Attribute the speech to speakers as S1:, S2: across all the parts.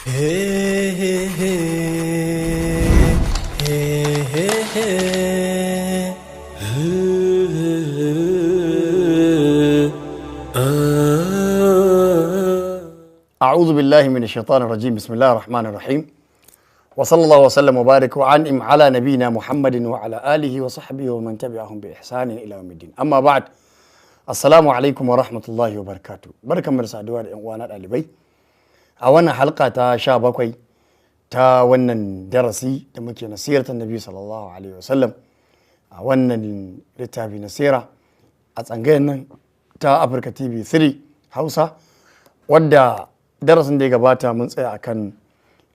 S1: أعوذ بالله من الشيطان الرجيم. بسم الله الرحمن الرحيم، وصلى الله وسلم وبارك وعنئم على نبينا محمد وعلى آله وصحبه ومن تبعهم بإحسان إلى يوم الدين. أما بعد، السلام عليكم ورحمة الله وبركاته. بركة من saduwa da 'yan uwana ɗalibai a wannan halka ta 17 ta wannan darasi da muke na siratar Nabi sallallahu alaihi wasallam a wannan littafi na sira a tsangayar nan ta Afirka TV 3 Hausa, wadda darasin da ya gabata mun tsaya akan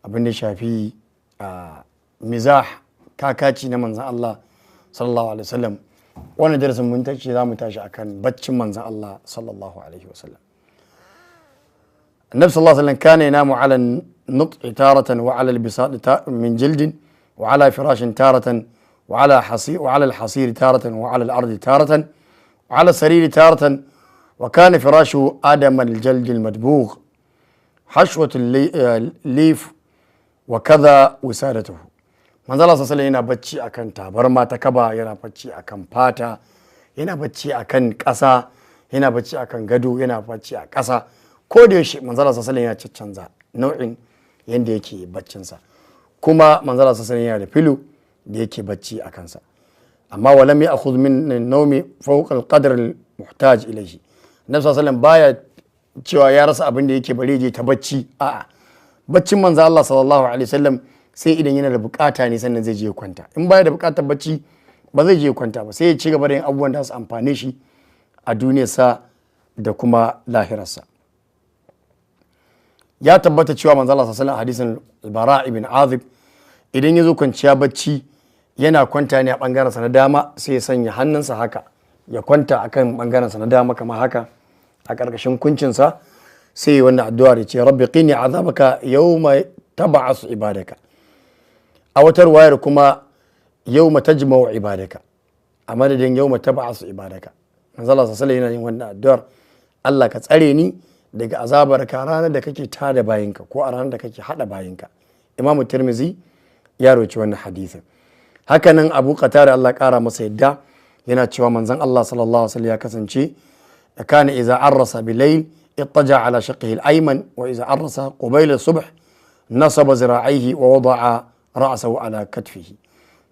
S1: abin da shafi a mizah, kakaci na manzan Allah sallallahu alaihi wasallam. Wannan darasin mun tashi za mu tashi akan baccin manzan Allah sallallahu alaihi wasallam. النبي صلى الله عليه وسلم كان ينام على النطع تارة، وعلى البساط من جلد، وعلى فراش تارة، وعلى الحصير تارة، وعلى الأرض تارة، وعلى السرير تارة. وكان فراشه آدم الجلد المدبوغ حشوة الليف، وكذا وسادته. Manzo Allah sallallahu yana bacci akan tabarma ta kaba, yana bacci akan fata, yana bacci akan ƙasa, yana bacci akan gado, yana bacci a ƙasa. Ko da yaushe manzo Allah sallallahu yana caccanza nau'in yanda yake baccinsa. Kuma manzo Allah sallallahu yana da filo da yake bacci a kansa. Amma ولم يأخذ من النوم فوق القدر المحتاج إليه. Annabi sallallahu alaihi baya cewa ya rasa abin da yake, bare je ta bacci. A'a, baccin manzo Allah sallallahu alaihi wasallam sai idan yana da bukata ne sannan zai je ya kwanta. In baya da bukatar bacci, ba zai je ya kwanta ba, sai ya ci gaba da yin abubuwan da su amfane shi a duniyarsa da kuma lahirarsa. Ya tabbata cewa manzo Allah sallallahu alaihi wasallam, hadisin Bara ibn Azib, idan ya zo kwanciya bacci yana kwanta ne a bangaren sa na dama, sai ya sanya hannunsa haka, ya kwanta akan bangaren sa na dama kamar haka a ƙarƙashin kuncinsa, sai yi wannan addu'ar, ya ce: رب قني عذابك يوم تبعث عبادك. A wata ruwayar kuma يوم تجمع عبادك a madadin يوم تبعث عبادك. Manzo Allah sallallahu yana yin wannan addu'ar: Allah ka tsare ni daga azabar ka ranar da kake tada bayinka, ko a ranar da kake hada bayinka. Imam Tirmizi ya rawaito wannan hadisin. Hakanan Abu Qatada, Allah kara masa yadda, yana cewa manzon Allah sallallahu alaihi wasallam ya kasance كان إذا عرس بالليل اضطجع على شقه الأيمن، وإذا عرس قبيل الصبح نصب ذراعيه ووضع رأسه على كتفه.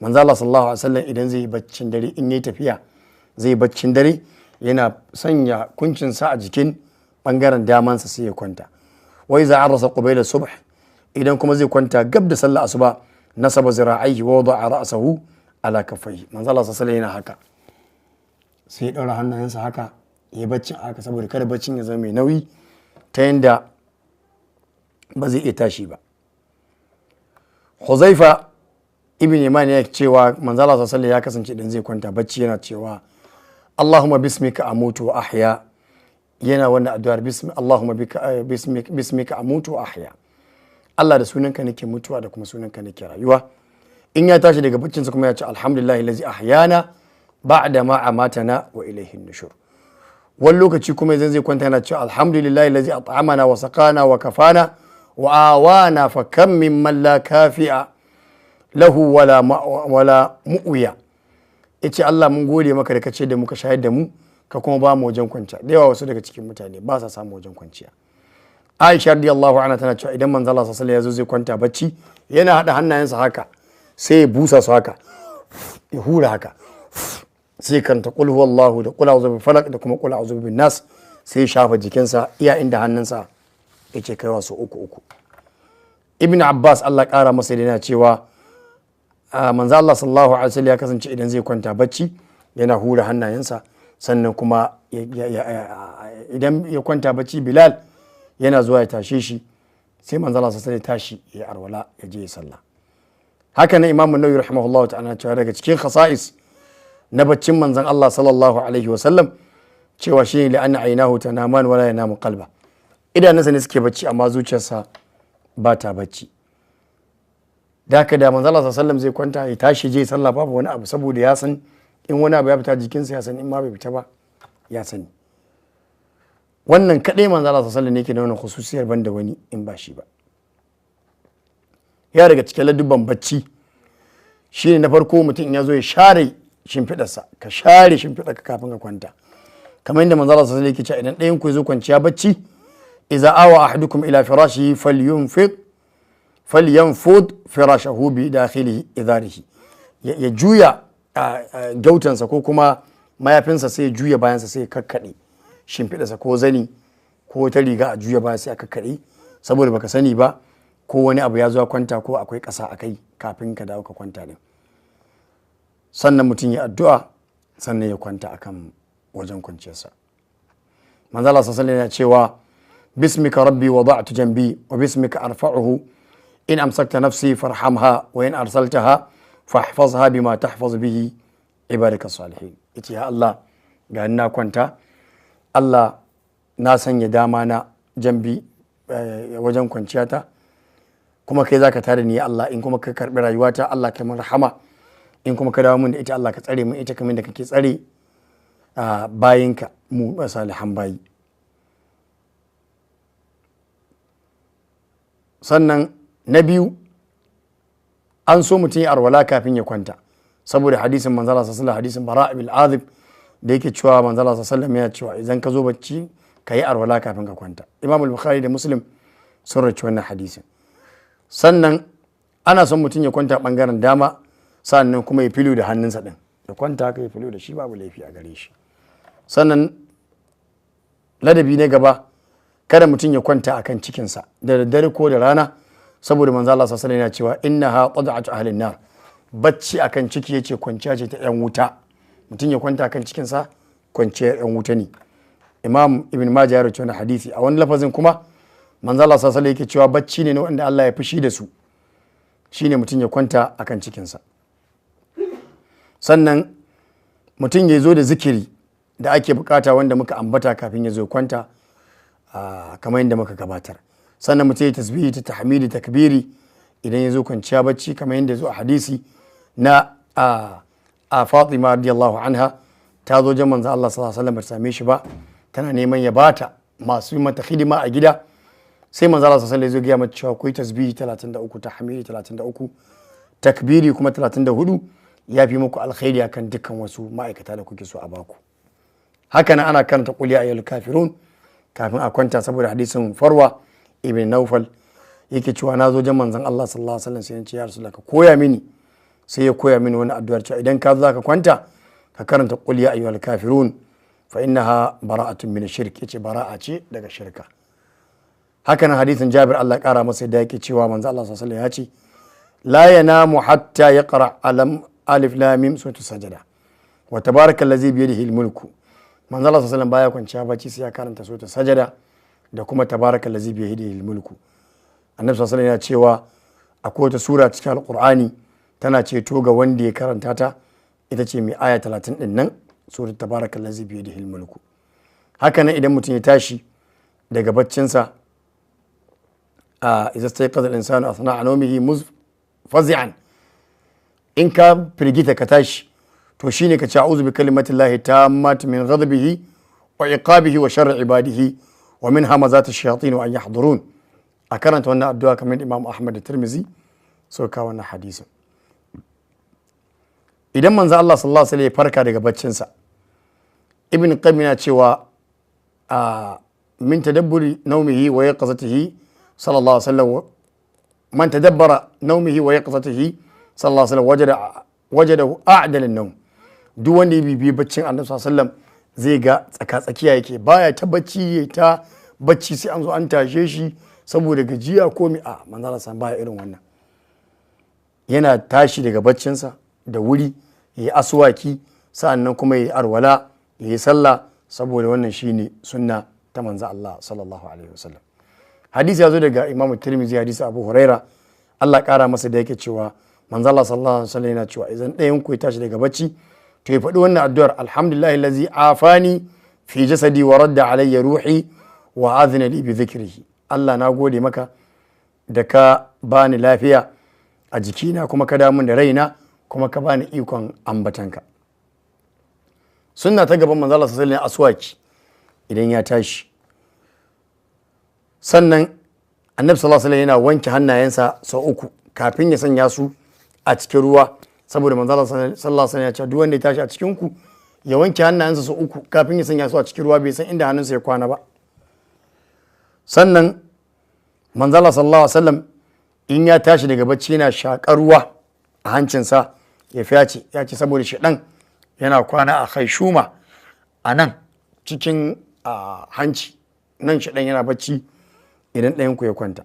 S1: Manzo Allah sallallahu alaihi wasallam idan zai baccin dare, in yayi tafiya zai baccin dare, yana sanya kuncinsa a jikin bangaren damansa sai ya kwanta. وإذا عرس قبيل الصبح, idan kuma zai kwanta gab da sallah asuba, نصب ذراعيه ووضع رأسه على كفيه. Manzo Allah sallallahu alaihi wasallam yana haka, sai ya daura hannayensa haka ya baccin haka, saboda kada baccin ya zama mai nauyi ta yanda ba zai iya tashi ba. Huzaifa ibn Yaman ya cewa manzo Allah sallallahu ya kasance idan zai kwanta bacci yana cewa: اللهم باسمك أموت وأحيا. Yana wannan addu'ar: باسم اللهم بك باسمك باسمك أموت وأحيا. Allah, da sunanka nake mutuwa, da kuma sunanka nake rayuwa. In ya tashi daga baccinsa kuma ya ce: الحمد لله الذي أحيانا بعد ما أماتنا وإليه النشور. Wani lokaci kuma idan zai kwanta yana cewa: الحمد لله الذي أطعمنا وسقانا وكفانا وآوانا، فكم ممن لا كافئ له ولا مؤوي. Yace: Allah, mun gode maka da kace da muka shayar da mu, ka kuma ba mu wajen kwanciya. Da yawa wasu daga cikin mutane ba sa samu wajen kwanciya. Aisha radiyallahu anha tana cewa idan manzo Allah sallallahu alaihi wasallam ya zo zai kwanta bacci, yana hada hannayensa haka, sai ya busa su haka, ya hura haka, sai karanta قل هو الله da قل أعوذ بالفلق da kuma قل أعوذ بالناس, sai ya shafa jikinsa iya inda hannunsa yake kaiwa su uku uku. Ibn Abbas, Allah kara masa, yana cewa manzo Allah sallallahu alaihi wasallam ya kasance idan zai kwanta bacci yana hura hannayensa. Sannan kuma idan ya kwanta bacci, Bilal yana zuwa ya tashe shi, sai manzo Allah sallallahu alaihi tashi ya arwala, ya je ya sallah. Haka nan Imam Nawawi rahimahullahu ta'ala cewa daga cikin khasa'is na baccin manzon Allah sallallahu alaihi wasallam cewa shi ne لأن عيناه تنامان ولا ينام قلبه. Idanunsa ne suke bacci, amma zuciyarsa ba ta bacci. Da haka da manzon Allah sallallahu zai kwanta ya tashi je sallah, babu wani abu, saboda ya san in wani abu ya fita jikinsa ya sani, in ma bai fita ba ya sani. Wannan kaɗai manzon Allah sallallahu ne ke da wannan khususiyar, banda wani in ba shi ba. Ya daga cikin ladubban bacci shine na farko, mutum ya zo ya share shimfiɗarsa. Ka share shimfiɗarka kafin ka kwanta, kamar yadda manzo Allah sallallahu alaihi wasallam yake cewa idan ɗayan ku ya zo kwanciya bacci, idza awa ahadukum ila firashihi falyunfiq falyanfud firashahu bi dakhilihi idarihi, ya juya gyautansa ko kuma mayafinsa, sai ya juya bayansa, sai ya kakkaɗe shimfiɗarsa ko zani ko ta riga, a juya baya sai a kakkaɗe, saboda baka sani ba ko wani abu ya zo kwanta ko akwai ƙasa a kai kafin ka dawo ka kwanta din. Sannan mutum ya addu'a, sannan ya kwanta akan wajen kwanciyarsa. Manzo Allah sallallahu alaihi cewa: "Bismika rabbi wada'tu janbi wa bismika arfa'uhu, in amsakta nafsi farhamha wa in arsaltaha fahfazha bima tahfaz bihi ibadaka salihin." Yace: "Ya Allah, ga na kwanta. Allah, na sanya dama na jambi wajen kwanciyata, kuma kai zaka tare ni, ya Allah. In kuma ka karbi rayuwata, Allah, ka min rahama. In kuma ka dawo min da ita, Allah, ka tsare min ita kamar da kake tsare bayinka mu salihan bayi." Sannan na biyu, an so mutum ya arwala kafin ya kwanta, saboda hadisin manzala sallallahu, hadisin Bara bil Azib, da yake cewa manzala sallallahu yana cewa idan ka zo bacci ka yi arwala kafin ka kwanta. Imam al-Bukhari da Muslim sun rawaito wannan hadisin. Sannan ana son mutum ya kwanta bangaren dama, sannan kuma ya filo da hannunsa din, ya kwanta ka ya filo da shi, babu laifi a gare shi. Sannan ladabi na gaba, kada mutum ya kwanta akan cikinsa da daddare ko da rana, saboda manzo Allah sallallahu alaihi wasallam yana cewa: "Innaha qad'atu ahlin nar." Bacci akan ciki, yace, kwanciya ce ta yan wuta. Mutum ya kwanta akan cikinsa kwanciyar yan wuta ne. Imam Ibn Majah ya rawaito wannan hadisi. A wani lafazin kuma manzo Allah sallallahu alaihi wasallam yake cewa bacci ne na wanda Allah ya fushi da su, shine mutum ya kwanta akan cikinsa. Sannan mutum ya zo da zikiri da ake bukata wanda muka ambata kafin ya zo kwanta, kamar yadda muka gabatar. Sannan mutum ya tasbihi ta tahmidi, takbiri idan ya zo kwanciya bacci, kamar yadda ya zo a hadisi na a Fatima radiyallahu anha. Ta zo wajen manzo Allah sallallahu alaihi wasallam, ba ta same shi ba, tana neman ya bata masu yi mata hidima a gida. Sai manzo Allah sallallahu alaihi wasallam ya zo gaya mata cewa ku yi tasbihi 33, tahmidi 33, takbiri kuma 34, ya fi muku alkhairi akan dukkan wasu ma'aikata da kuke so a baku. Haka nan ana karanta "Qul ya ayyuhal kafirun" kafin a kwanta, saboda hadisin Farwa ibn Naufal, yake cewa na zo wajen manzon Allah sallallahu alaihi wasallam, sai ya ce: "Ya Rasulullah, ka koya mini." Sai ya koya mini wani addu'ar cewa idan ka zo zaka kwanta ka karanta "Qul ya ayyuhal kafirun", fa innaha bara'atun min shirk, yace bara'a ce daga shirka. Haka nan hadisin Jabir, Allah ya kara masa yadda, yake cewa manzo Allah sallallahu alaihi wasallam ya ce: "La yanamu hatta yaqra alam alif lam mim suratul sajada wa tabarakallazi bi yadihi mulku." Manzo Allah sallallahu alaihi wasallam baya kwanciya bacci sai ya karanta suratul sajada da kuma tabarakallazi bi yadihi mulku. Annabi sallallahu alaihi wasallam yana cewa akwai wata sura cikin Alqur'ani tana ceto ga wanda ya karanta ta, ita ce mai aya 30 din nan, suratul tabarakallazi bi yadihi mulku. Haka nan idan mutum ya tashi daga baccinsa, a idza stayqaza al-insanu athna'a nawmihi fazi'an, in ka firgita ka tashi, to shine ka ce: "A'udhu bi kalimatillahi tammati min ghadabihi wa iqabihi wa sharri ibadihi wa min hamazati shayatin wa an yahdurun." A karanta wannan addu'a, kamar Imam Ahmad da Tirmizi suka kawo wannan hadisin. Idan manzo Allah sallallahu alaihi wasallam ya farka daga baccinsa, Ibn Qayyim yana cewa a min tadabburi nawmihi wa yaqazatihi sallallahu alaihi wasallam, man tadabbara nawmihi wa yaqazatihi sallallahu alaihi wasallam wajada a'dal an-nawm. Duk wanda ya bibiyi baccin Annabi sallallahu alaihi wasallam zai ga tsaka-tsakiya yake, baya ta bacci ya ta bacci sai an zo an tashe shi saboda gajiya ko mi. A manzo Allah baya irin wannan. Yana tashi daga baccinsa da wuri, ya yi aswaki, sa'annan kuma ya yi arwala, ya yi sallah, saboda wannan shine sunna ta manzo Allah sallallahu alaihi wasallam. Hadisi ya zo daga Imam Tirmidhi, hadisi Abu Huraira, Allah kara masa da, yake cewa manzo Allah sallallahu alaihi wasallam yana cewa idan ɗayan ku ya tashi daga bacci, to ya faɗi wannan addu'ar: "Alhamdulillahi allazi afani fi jasadi wa radda alayya ruhi wa azina li bi dhikrihi." Allah, na gode maka da ka bani lafiya a jikina, kuma ka damun da raina, kuma ka bani ikon ambatanka. Sunna ta gaban, manzo Allah sallallahu alaihi aswaki idan ya tashi. Sannan Annabi sallallahu alaihi yana wanke hannayensa sau uku Kafin ya sanya su a cikin ruwa, saboda manzo Allah sallallahu alaihi wasallam ya ce duk wanda ya tashi a cikin ku ya wanke hannayensa sau uku kafin ya sanya su a cikin ruwa, bai san inda hannunsa ya kwana ba. Sannan manzo Allah sallallahu alaihi wasallam in ya tashi daga bacci yana shakar ruwa a hancinsa ya fyace, ya ce saboda shedan yana kwana a haishuma a nan cikin hanci nan, shedan yana bacci idan ɗayan ku ya kwanta.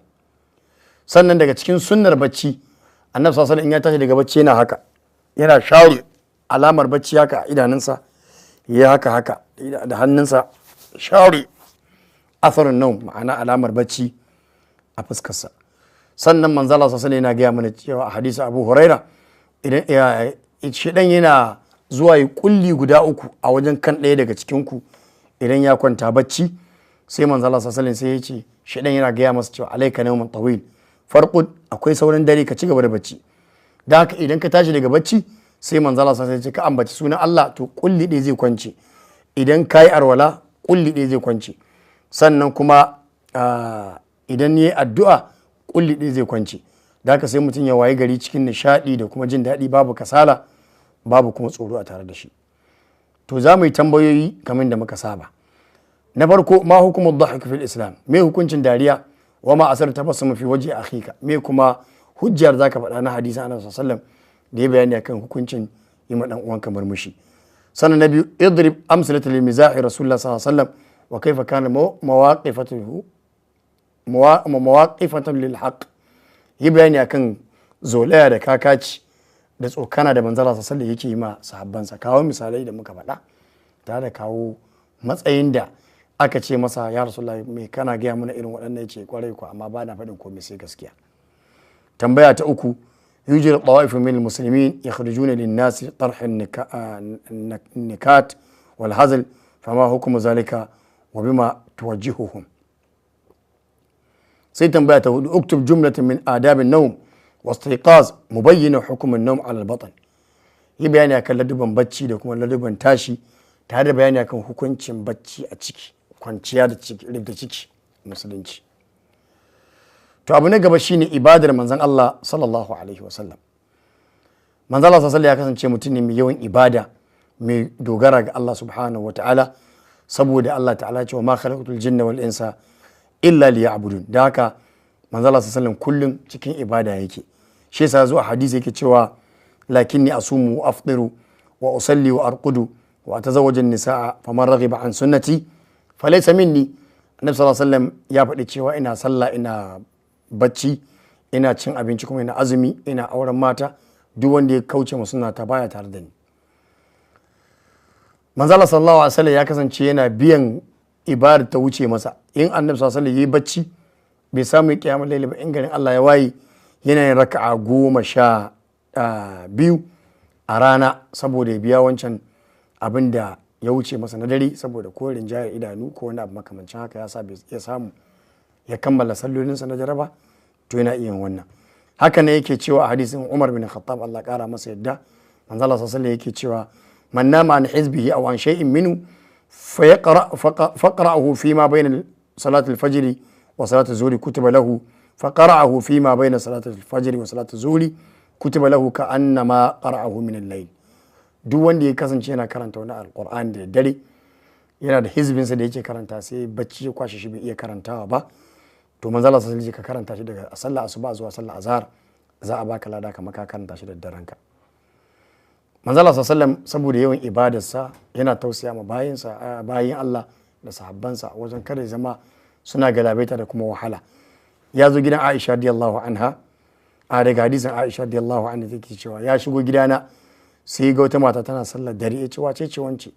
S1: Sannan daga cikin sunnar bacci, Annabi sallallahu alaihi wasallam in ya tashi daga bacci yana haka, yana share alamar bacci haka a idanunsa, ya haka haka da hannunsa, share atharun naum, ma'ana alamar bacci a fuskarsa. Sannan manzo Allah sallallahu alaihi wasallam yana gaya mana cewa a hadisi Abu Huraira, idan shedan yana zuwa yi kulli guda uku a wajen kan ɗaya daga cikin ku idan ya kwanta bacci, sai manzo Allah sallallahu alaihi wasallam sai ya ce shedan yana gaya masa cewa alaika nawmun tawil farqud, akwai sauran dare, ka ci gaba da bacci. Da haka idan ka tashi daga bacci, sai manzo Allah sallallahu alaihi wasallam ya ce ka ambaci sunan Allah, to kulli ɗaya zai kwance. Idan ka yi arwala, kulli ɗaya zai kwance. Sannan kuma idan yi addu'a, kulli ɗaya zai kwance. Da haka sai mutum ya wayi gari cikin nishaɗi da kuma jin daɗi, babu kasala, babu kuma tsoro a tare da shi. To za mu yi tambayoyi kamar da muka saba. Na farko, ma hukumu dhahik fil Islam? Me hukuncin dariya? Wa ma asar tabassum fi waje akhika? Me kuma hujjar zaka faɗa na hadisin Annabi sallallahu alaihi wasallam da ya bayani akan hukuncin yi ma dan uwanka murmushi? Sannan na biyu, idrib amsalata lil mizahi Rasulullah sallallahu alaihi wasallam wa kaifa kana mawaqifatuhu mawaqifatan lil haqq. Yi bayani akan zolaya da kakaci da tsokana da manzala sallallahu yake yi ma sahabbansa. Kawo misalai da muka faɗa, tare da kawo matsayin da aka ce masa, ya Rasulullahi, me kana gaya mana irin waɗannan? Ya ce kwarai ku, amma ba na faɗin komai sai gaskiya. Tambaya ta uku, yujir tawaif min muslimin yakhrujuna lin nas tarh nikat wal hazl, fama hukumu zalika wa bima tuwajjihuhum? Sai tambaya ta hudu, uktub jumlatan min adabin nawm wastiqaz mubayyana hukumin nawm ala al-batn. Yi bayani akan laduban bacci da kuma laduban tashi, tare da bayani akan hukuncin bacci a ciki, kwanciya da ciki, da ciki musulunci. To abu na gaba shine ibadar manzon Allah sallallahu alaihi wasallam. Manzon Allah sallallahu ya kasance mutum ne mai yawan ibada, mai dogara ga Allah subhanahu wataala, saboda Allah ta'ala ce wa ma khalaqtul jinna wal insa illa liya'budun. Da haka manzon Allah sallallahu kullum cikin ibada yake. Shi yasa zuwa hadisi yake cewa lakinni asumu wa afṭiru wa usalli wa arqudu wa atazawwaju an-nisaa, faman raghiba an sunnati falaysa minni. Annabi sallallahu alaihi wasallam ya faɗi cewa ina sallah, ina bacci, ina cin abinci, kuma ina azumi, ina auren mata. Duk wanda ya kauce ma sunnata baya tare da ni. Manzo Allah sallallahu alaihi wasallam ya kasance yana biyan ibadar ta wuce masa. In Annabi sallallahu alaihi wasallam yayi bacci bai samu kiyamul laili ba, in garin Allah ya waye yana yin raka'a 12 a rana saboda ya biya wancan abin da ya wuce masa na dare, saboda ko rinjayar idanu ko wani abu makamancin haka ya sa bai iya samu ya kammala sallolinsa na jaraba, to yana iya wannan. Haka ne yake cewa a hadisin Umar bin Khattab, Allah kara masa yadda, manzo Allah sallallahu yake cewa man nama an hizbihi aw an shay'in minhu fayaqra faqra'ahu fi ma bayna salati al-fajr wa salati az-zuhri kutiba lahu faqra'ahu fi ma bayna salati al-fajr wa salati az-zuhri kutiba lahu ka'annama qara'ahu min al-layl. Duk wanda ya kasance yana karanta wani Alqur'ani da dare, yana da hizbinsa da yake karanta, sai bacci ya kwashe shi bai iya karantawa ba, to manzo Allah sallallahu alaihi ka karanta shi daga sallah asuba zuwa sallah azhar, za a baka lada kamar ka karanta shi da daren ka. Manzo Allah sallallahu saboda yawan ibadarsa yana tausaya ma bayinsa, bayin Allah da sahabbansa, wajen kada ya zama suna galabaita da kuma wahala. Ya zo gidan Aisha radiyallahu anha, a daga hadisin Aisha radiyallahu anha take cewa ya shigo gidana sai ga wata mata tana sallar dare. Ya ce, wace ce wance?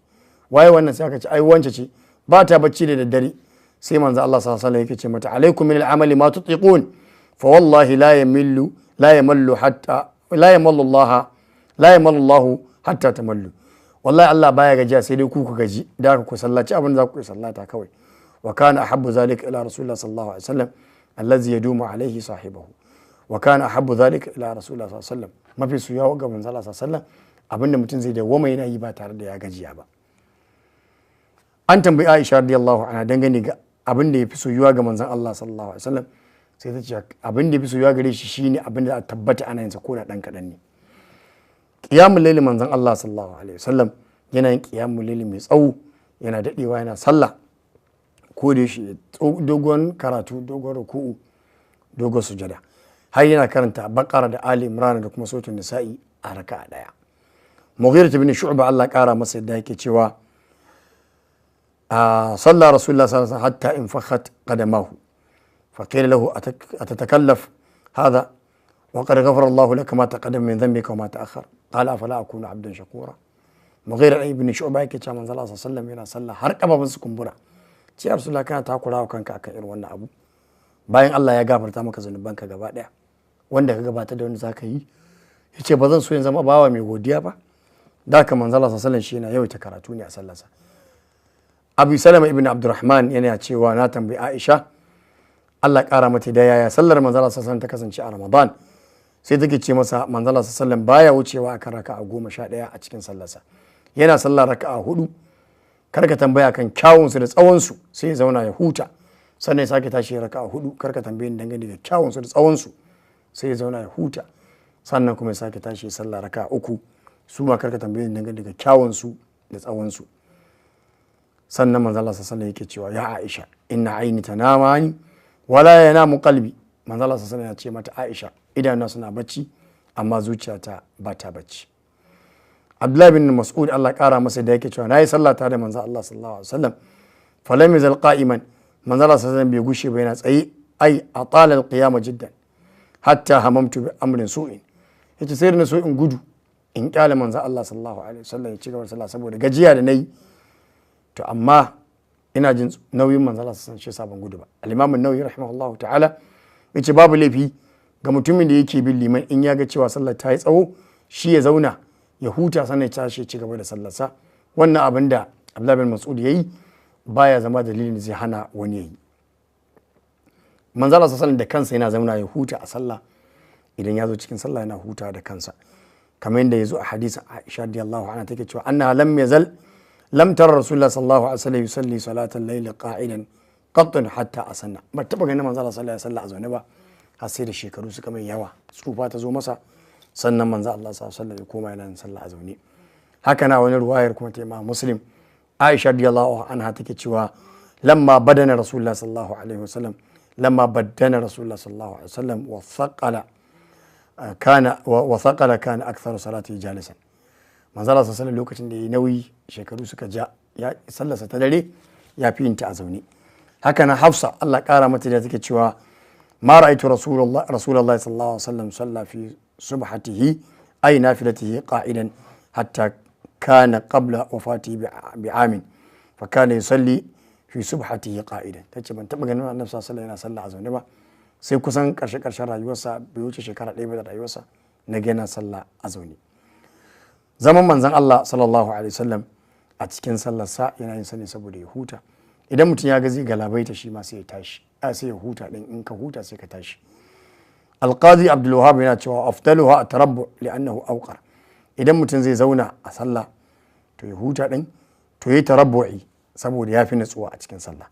S1: Waye wannan? Sai aka ce ai wance ce, ba ta bacci da daddare. Sai manzo Allah sallallahu alaihi yake ce mata, alaikum min al'amali ma tutiqun, fa wallahi la yamillu la yamallu hatta la yamallu Allah la yamallu Allah hatta tamallu. Wallahi Allah baya gajiya, sai dai ku ku gaji. Da haka ku sallaci abin da za ku sallata kawai. Wa kana ahabbu zalika ila Rasulullah sallallahu alaihi wasallam allazi yadumu alaihi sahibahu. Wa kana ahabbu zalika ila Rasulullah sallallahu alaihi wasallam, mafi soyuwa ga manzo Allah sallallahu alaihi wasallam abinda mutum zai dawwama yana yi ba tare da ya gajiya ba. An tambayi Aisha radiyallahu anha dangane ga abin da ya fi soyuwa ga manzon Allah sallallahu alaihi wasallam. Sai ta ce abin da fi soyuwa gare shi shine abin da a tabbata ana yin sa ko da dan kaɗan ne. Qiyamul layli, manzon Allah sallallahu alaihi wasallam yana yin qiyamul layli mai tsawo, yana dadewa yana sallah ko da shi, dogon karatu, dogon ruku'u, dogon sujada, har yana karanta Bakara da Ali Imran da kuma Suratul Nisa'i a raka'a daya. Mughirah ibn Shu'ba, Allah kara masa yadda, yake cewa a sallah Rasulullah sallallahu alaihi wasallam hatta infakhat qadamahu, فقيل له: أتتكلف هذا وقد غفر الله لك ما تقدم من ذنبك وما تأخر؟ قال: أفلا أكون عبدا شكورا؟ Mughira ibn Shu'ba yake cewa manzo Allah sallallahu alaihi wasallam yana sallah har kafafun su kumbura. Ce: "Ya Rasulullah, kana takura wa kanka akan irin wannan abu bayan Allah ya gafarta maka zanubanka gaba daya, wanda ka gabatar da wanda zaka yi." Yace: "Ba zan so in zama bawa mai godiya ba?" Da haka manzo Allah sallallahu alaihi wasallam shi yana yawaita karatu ne a sallarsa. Abu Salama ibn Abdurrahman yana cewa na tambayi Aisha, Allah kara mata da, yaya sallar manzo Allah sallallahu alaihi wasallam ta kasance a Ramadan. Sai take ce masa manzo Allah sallallahu alaihi wasallam baya wucewa akan raka'a 11 a cikin sallarsa, yana sallar raka'a hudu, karka tambaya kan kyawunsu da tsawonsu, sai ya zauna ya huta, sannan ya sake tashi raka'a hudu, karka tambaye ni dangane da kyawunsu da tsawonsu, sai ya zauna ya huta, sannan kuma ya sake tashi ya sallar raka'a uku, su ma karka tambaye ni dangane da kyawunsu da tsawonsu. Sannan manzo Allah sallallahu alaihi yake cewa: "Ya Aisha, inna aini tanamani wala yanamu qalbi." Manzo Allah sallallahu alaihi ya ce mata: "Aisha, idanuna suna bacci amma zuciyata ba ta bacci." Abdullahi bin Mas'ud, Allah kara masa da, yake cewa nayi sallah tare da manzo Allah sallallahu alaihi wasallam, falam yazal qa'iman, manzo Allah sallallahu alaihi wasallam bai gushe ba yana tsaye, ai atala al-qiyama jiddan, hatta hamamtu bi amrin su'in. Yace sai da na so in gudu in kyale manzo Allah sallallahu alaihi wasallam ya ci gaba da sallah saboda gajiya da nayi. To amma ina jin nauyin manzo Allah sallallahu alaihi wasallam, shi yasa ban gudu ba. Al-Imam an-Nawawi rahimahullahu ta'ala yace babu laifi ga mutumin da yake bin liman, in ya ga cewa sallar ta yi tsawo, shi ya zauna ya huta, sannan ya tashi ya ci gaba da sallarsa. Wannan abin da Abdullahi bin Mas'ud yayi baya zama dalilin da zai hana wani yayi. Manzo Allah sallallahu da kansa yana zauna ya huta a sallah. Idan ya zo cikin sallah yana huta da kansa, kamar yadda ya zo a hadisin Aisha radiyallahu anha, take cewa anna lam yazal lam tara Rasulullah sallallahu alaihi wasallam yusalli salatal layl qa'idan qattun hatta asanna. Ba taba ganin manzo Allah sallallahu alaihi wasallam a zaune ba har sai da shekaru suka mai yawa, tsufa ta zo masa, sannan manzo Allah sallallahu alaihi wasallam ya koma yana yin sallah a zaune. Haka na wani ruwayar kuma ta Imam Muslim, Aisha radiyallahu anha take cewa lamma badana Rasulullah sallallahu alaihi wasallam, lamma baddana Rasulullah sallallahu alaihi wasallam wa thaqala kana wa thaqala, kana aktharu salati jalisan. Manzo Allah sallallahu alaihi lokacin da yayi nauyi, shekaru suka ja, ya sallarsa ta dare ya fi yin ta a zaune. Haka na Hafsa, Allah kara mata da, take cewa ma ra'aytu Rasulullah sallallahu alaihi wasallam salla fi subhatihi ay nafilatihi qa'idan hatta kana qabla wafatihi bi'amin, fa kana yusalli fi subhatihi qa'idan. Tace ban taba ganin Annabi sallallahu alaihi wasallam yana sallah a zaune ba sai kusan karshe karshen rayuwarsa, bai wuce shekara 1 ba da rayuwarsa na ga yana sallah a zaune. Zaman manzon Allah sallallahu alaihi wasallam a cikin sallarsa yana yin sani saboda ya huta. Idan mutum ya ga zai galabaita, shi ma sai ya tashi, a sai ya huta din. In ka huta sai ka tashi. Alqazi Abdul Wahhab yana cewa afdaluha at-tarabbu li'annahu awqar. Idan mutum zai zauna a sallah to ya huta din, to yi tarabbu'i saboda ya fi natsuwa a cikin sallah.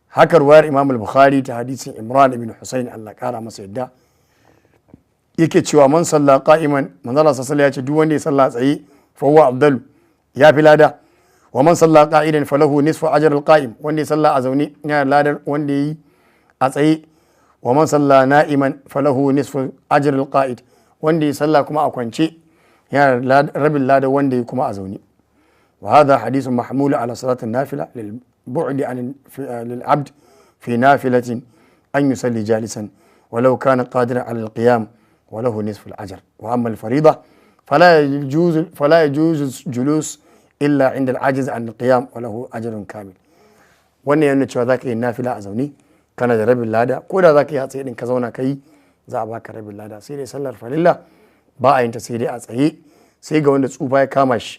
S1: Haka ruwayar Imam al-Bukhari ta hadisin Imran ibn Husayn, Allah kara masa yadda, yake cewa man salla qa'iman, manzo Allah sallallahu ya ce duk wanda ya salla tsaye fa huwa afdalu, ya fi lada, wa man salla qa'idan falahu nisfu ajr al-qa'im, wanda ya salla a zaune yana ladar wanda yayi a tsaye, wa man salla na'iman falahu nisfu ajr al-qa'id, wanda ya salla kuma a kwance yana rabin ladar wanda ya kuma a zaune. Wa hadha hadithun mahmul ala salati nafila lil bu'di an lil abd fi nafilatin an yusalli jalisan ولو كان قادرا على القيام وله نصف الأجر، وأما الفريضة فلا يجوز الجلوس إلا عند العجز عن القيام وله أجر كامل. Wannan yana cewa za ka yi nafila a zaune kana da rabin lada, ko da za ka yi a tsaye din ka zauna ka yi za a baka rabin lada. Sai dai sallar farilla ba a yin ta sai dai a tsaye, sai ga wanda tsufa ya kama shi,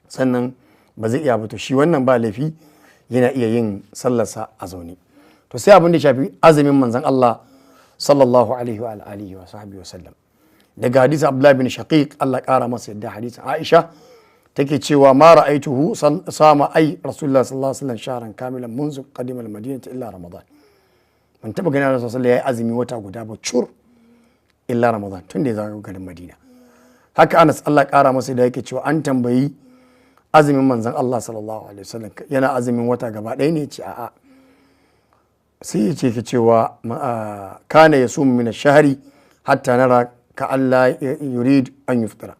S1: sannan ba zai iya ba. To shi wannan ba laifi, yana iya yin sallarsa a zaune. To sai abin da shafi azumin manzon Allah sallallahu alaihi wa alihi wa sahbihi wa sallam. Daga hadisi Abdullah bin Shaqiq, Allah kara masa yadda, hadisin Aisha take cewa ma ra'aituhu sama ay Rasulullah sallallahu alaihi wasallam shahran kamilan منذ قدم المدينة illa Ramadan. Ban taba ganin Annabi sallallahu alaihi wasallam ya yi azumi wata guda ba cur illa Ramadan tun da ya zago garin Madina. Haka Anas, Allah kara masa da, yake cewa an tambayi azumin manzon Allah sallallahu alaihi wasallam, yana azumin wata gaba ɗaya ne? Ce a'a. Sai ya ce ke cewa kana yasumu min ash-shahri hatta nara ka Allah yurid an yuftira.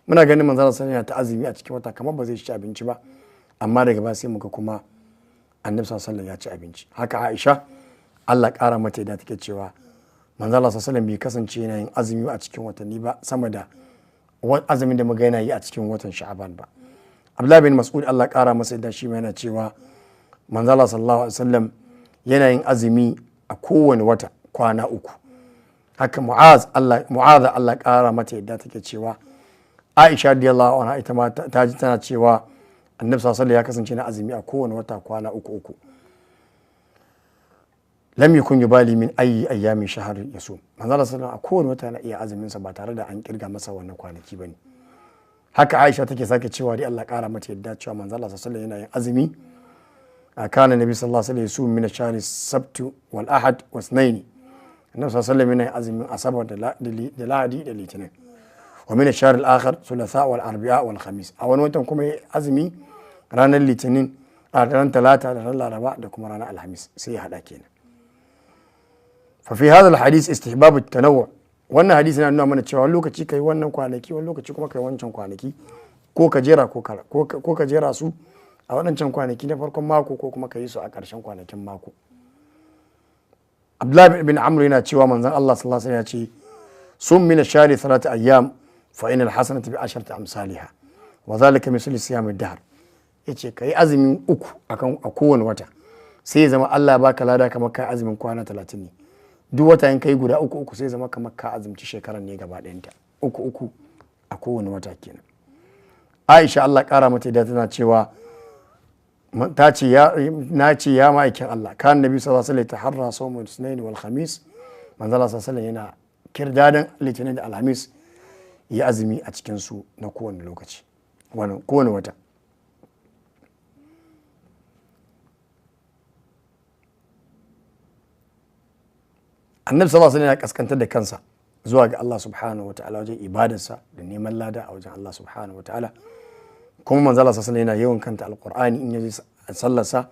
S1: Muna ganin manzon Allah sallallahu alaihi wasallam yana ta azumi a cikin wata kamar ba zai ci abinci ba, amma daga ba sai muka kuma Annabi sallallahu alaihi wasallam ya ci abinci. Haka Aisha, Allah kara mata da, take cewa manzon Allah sallallahu alaihi wasallam bai kasance yana yin azumi a cikin watanni ba sama da azumin da muga yana yi a cikin watan Sha'aban ba. Abdullahi bin Mas'ud, Allah kara masa yadda, shi ma yana cewa manzon Allah sallallahu alaihi wasallam yana yin azumi a kowane wata kwana 3. Haka Mu'az Allah Mu'adha, Allah kara mata yadda, take cewa Aisha radiyallahu anha ita ma ta ji tana cewa Annabi sallallahu alaihi ya kasance na azumi a kowane wata kwana uku uku. Lam yakun yubali min ayi ayyamin shahr yasum. Manzo Allah sallallahu a kowane wata na iya azumin sa ba tare da an kirga masa wannan kwanaki bane. Haka Aisha take sake cewa dai, Allah kara mata yadda, cewa manzo Allah sallallahu yana yin azumi a kana Nabi sallallahu alaihi wasallam min ash-shahri sabt wal ahad wa ithnain. Annabi sallallahu alaihi yana yin azumin Asabar da Lahadi da Litinin. Wa min ash-shahr al-akhar thulatha wal arba'a wal khamis. A wani watan kuma azumi ranar Litinin, a ranar Talata da ranar Laraba da kuma ranar Alhamis, sai ya hada kenan. Fa fi hadha al-hadith istihbab at-tanawwu. Wannan hadisi na nuna mana cewa wani lokaci kai wannan kwanaki, wani lokaci kuma kai wancan kwanaki, ko ka jera ko ka jera su a waɗancan kwanaki na farkon mako, ko kuma ka yi su a ƙarshen kwanakin mako. Abdullahi bin Amr yana cewa manzon Allah sallallahu alaihi wasallam ya ce: sum min ash-shahri thalatha ayyam fa inal hasanata bi asharati amsalha wa dhalika mislu siyam ad-dahr. Yace kai azumin 3 akan a kowane wata, sai ya zama Allah baka lada kamar kai azumin kwana 30 ne. Duk wata in kai guda uku uku, sai zama kamar ka azumci shekarar ne gaba ɗayanta. Uku uku a kowane wata kenan. Aisha, Allah kara mata da, tana cewa ta ce ya na ce ya ma'aikin Allah, kan Nabi sallallahu alaihi wasallam taharra sawm al-ithnain wal khamis. Manzo Allah sallallahu alaihi yana kirdadan Litinin da Alhamis ya azumi a cikin su na kowane lokaci, wannan kowane wata. Annabi sallallahu alaihi yana kaskantar da kansa zuwa ga Allah subhanahu wataala wajen ibadarsa da neman lada a wajen Allah subhanahu wataala. Kuma manzo Allah sallallahu alaihi yana yawan kanta Alqur'ani in yaji sallarsa.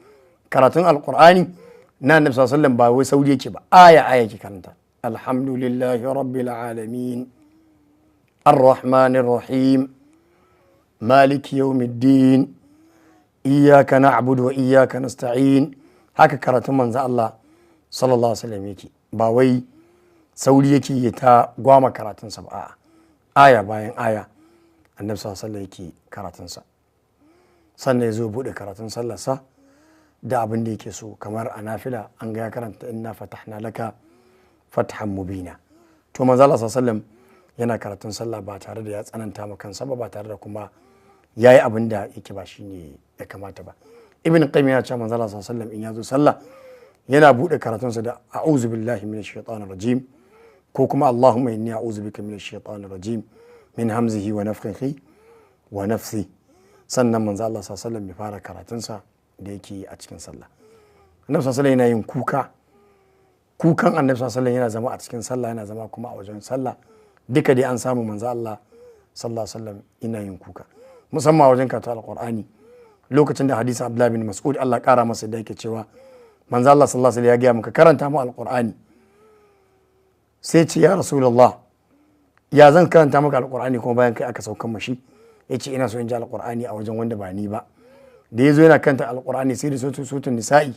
S1: Karatun Alqur'ani na Annabi sallallahu alaihi ba wai sauri yake ba, aya aya yake karanta: alhamdulillahi rabbil alamin, arrahmanir rahim, maliki yawmiddin, iyyaka na'budu wa iyyaka nasta'in. Haka karatun manzo Allah sallallahu alaihi wasallam yake, ba wai sauri yake yi ta gwama karatunsa ba, a'a, aya bayan aya Annabi sallallahu alaihi yake karatunsa. Sannan ya zo buɗe karatun sallarsa da abin da yake so, kamar a nafila an ga ya karanta inna fatahna laka fathan mubina. To manzo Allah sallallahu yana karatun sallah ba tare da ya tsananta ma kansa ba, ba tare da kuma yayi abin da yake ba shine ya kamata ba. Ibn Qayyim yana cewa manzo Allah sallallahu in ya zo sallah yana buɗe karatunsa da a'udhu billahi minash shaitanir rajim, ko kuma allahumma inni a'udhu bika minash shaitanir rajim min hamzihi wa nafthihi wa nafsi. Sannan manzo Allah sallallahu alaihi ya fara karatunsa da yake a cikin sallah. Annabi sallallahu alaihi yana yin kuka. Kukan Annabi sallallahu alaihi yana zama a cikin sallah, yana zama kuma a wajen sallah. Duka dai an samu manzo Allah sallallahu alaihi wasallam yana yin kuka, musamman wajen karatu Alqur'ani, lokacin da hadisin Abdullah bin Mas'ud, Allah kara masa da, yake cewa manzo Allah sallallahu alaihi ya gaya muka karanta mu Alqur'ani. Sai ce: ya Rasulullah, ya zan karanta maka Alqur'ani kuma bayan kai aka saukan mashi? Yace: ina so in ji Alqur'ani a wajen wanda ba ni ba. Da yazo yana karanta Alqur'ani, sai da suratul Nisa'i,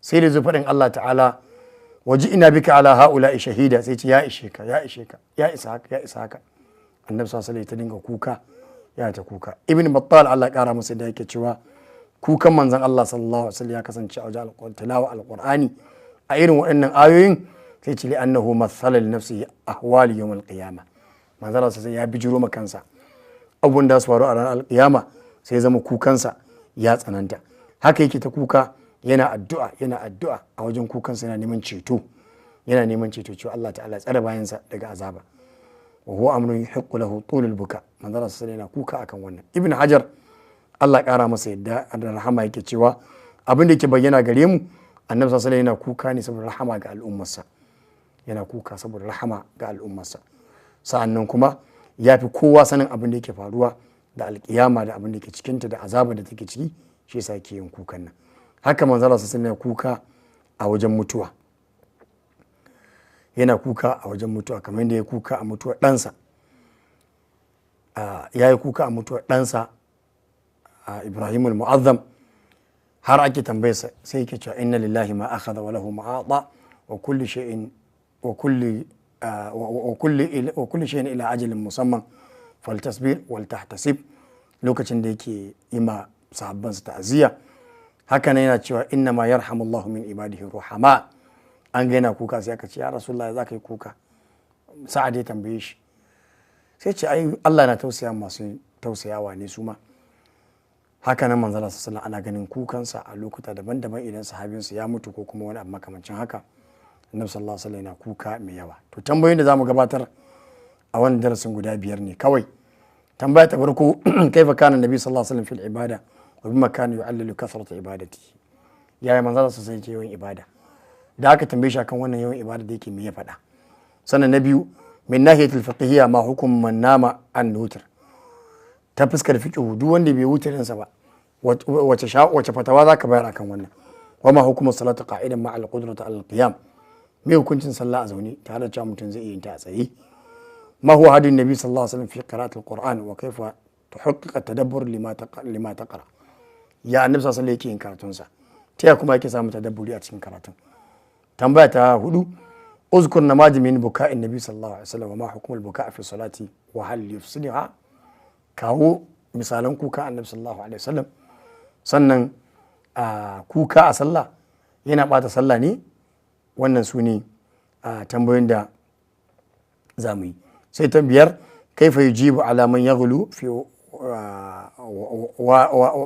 S1: sai da zo faɗin Allah ta'ala waji ina bika ala haula shahida, sai ce: ya ishe ka, ya ishe ka, ya isa haka, ya isa haka. Annabi sallallahu alaihi ta dinga kuka, ya ta kuka. Ibn Battal, Allah kara masa da, yake cewa kukan manzon Allah sallallahu alaihi wasallam ya kasance a wajen tilawa Alqur'ani a irin waɗannan ayoyin. Sai ce li annahu mathala li nafsihi ahwali yawm alqiyama. Manzon Allah sai ya bijiro ma kansa abubuwan da su faru a ranar alqiyama, sai zama kukansa ya tsananta. Haka yake ta kuka, yana addu'a, yana addu'a. A wajen kukansa yana neman ceto, yana neman ceto cewa Allah ta'ala tsare bayansa daga azaba. Wa huwa amrun yuhiqqu lahu tulul buka. Manzon Allah sai yana kuka akan wannan. Ibn Hajar, Allah kara masa yadda da rahama, yake cewa abin da yake bayyana gare mu Annabi sallallahu alaihi yana kuka ne saboda rahama ga al'ummarsa, yana kuka saboda rahama ga al'ummarsa. Sa'annan kuma ya fi kowa sanin abin da yake faruwa da alkiyama da abin da ke cikinta da azabar da take ciki, shi yasa yake yin kukan nan. Haka manzo Allah sallallahu alaihi kuka a wajen mutuwa, yana kuka a wajen mutuwa kamar yadda ya kuka a mutuwar ɗansa. Ya yi kuka a mutuwar ɗansa Ibrahimul Mu'azzam, har ake tambayarsa sai yake cewa inna lillahi ma akhadha wa lahu ma ata wa kulli shay'in wa kulli wa kulli shay'in ila ajalin musamman faltasbir wal tahtasib, lokacin da yake yi ma sahabbansa ta'aziyya. Haka nan yana cewa inna ma yarhamullahu min ibadihi ruhama. An ga yana kuka sai aka ce ya Rasulullahi za ka yi kuka? Sa'ad ya tambaye shi sai ce ai Allah na tausaya masu tausayawa ne su ma. Haka nan manzo Allah sallallahu ana ganin kukansa a lokuta daban-daban idan sahabinsa ya mutu ko kuma wani abu makamancin haka. Annabi sallallahu alaihi wasallam yana kuka mai yawa. To tambayoyin da zamu gabatar a wannan darasin guda 5 ne kawai. Tambaya ta farko, kaifa kana nabi sallallahu alaihi wasallam fil ibada wa bima kana yu'allilu kathrata ibadati? Yaya manzo Allah sallallahu alaihi wasallam yawan ibada? Da aka tambaye shi akan wannan yawan ibada da yake, me ya faɗa? Sannan na biyu, min nahiyatul fiqhiyya ma hukum man nama an wutr? Ta fuskar fiqh, duk wanda bai wutarinsa ba wace fatawa zaka bayar akan wannan? Wa ma hukumu salatu qa'idan ma'a al-qudrati ala al-qiyam? Me hukuncin sallah a zaune tare da cewa mutum zai iya yin ta a tsaye? Ma huwa hadin nabi sallallahu alaihi wasallam fi qira'ati al-Qur'an wa kaifa tuhaqqiq at-tadabbur lima taqra? Ya annabi sallallahu alaihi wasallam yake yin karatun sa, ta ya kuma yake samun tadabburi a cikin karatun? Tambaya ta 4, uzkur namadi min buka'in nabi sallallahu alaihi wasallam wa ma hukumul buka'i fi salati wa hal yufsiduha? Kawo misalan kuka annabi sallallahu alaihi wasallam. Sannan kuka a sallah yana bata sallah ne? Wannan su ne tambayoyin da za mu yi. Sai ta 5, kaifa yujibu ala man yaghlu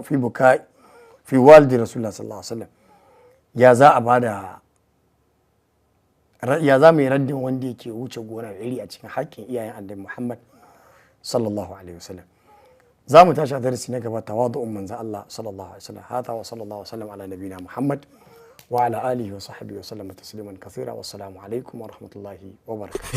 S1: fi bukai fi walidi rasulullah sallallahu alaihi wasallam? Ya za a bada, ya za mu yi raddin wanda yake wuce gonar iri a cikin haƙƙin iyayen annabi Muhammad sallallahu alaihi wasallam? Za mu tashi a darasi na gaba, tawadu'un manzon Allah sallallahu alaihi wasallam. Hada wa sallallahu alaihi wasallam ala nabina Muhammad wa ala alihi wa sahbihi wa sallama tasliman kathira. Wassalamu alaikum wa rahmatullahi wa barakatuh.